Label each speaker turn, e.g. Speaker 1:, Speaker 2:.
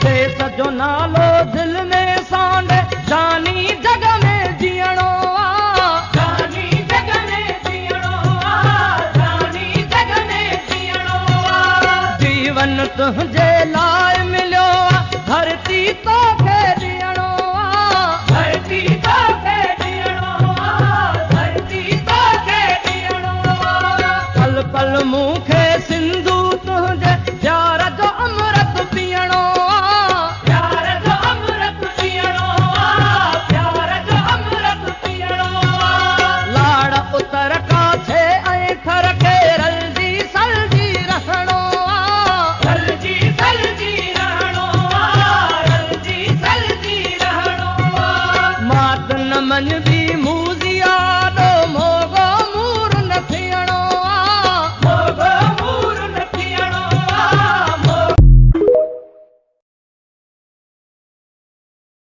Speaker 1: ديس جو نالو دل ۾ سانڍي جاني جڳ ۾ جيئڻو آ، جاني جڳ ۾ جيئڻو آ، جاني جڳ ۾ جيئڻو آ. جيون تنهنجي لاءِ مليو آ، ڌرتي توکي ڏيڻو آ، ڌرتي توکي ڏيڻو آ، ڌرتي توکي ڏيڻو آ. پل پل مون کي سنڌو تنهنجي پيار جو امرت پيئڻو آ، پيار جو امرت پيئڻو آ، پيار جو امرت پيئڻو آ. لاڙ اتر ڪاڇي ۽ ٿر کي رلجي سلجي رهڻو آ، رلجي سلجي رهڻو آ، رلجي سلجي رهڻو آ. مات نه مڃبي.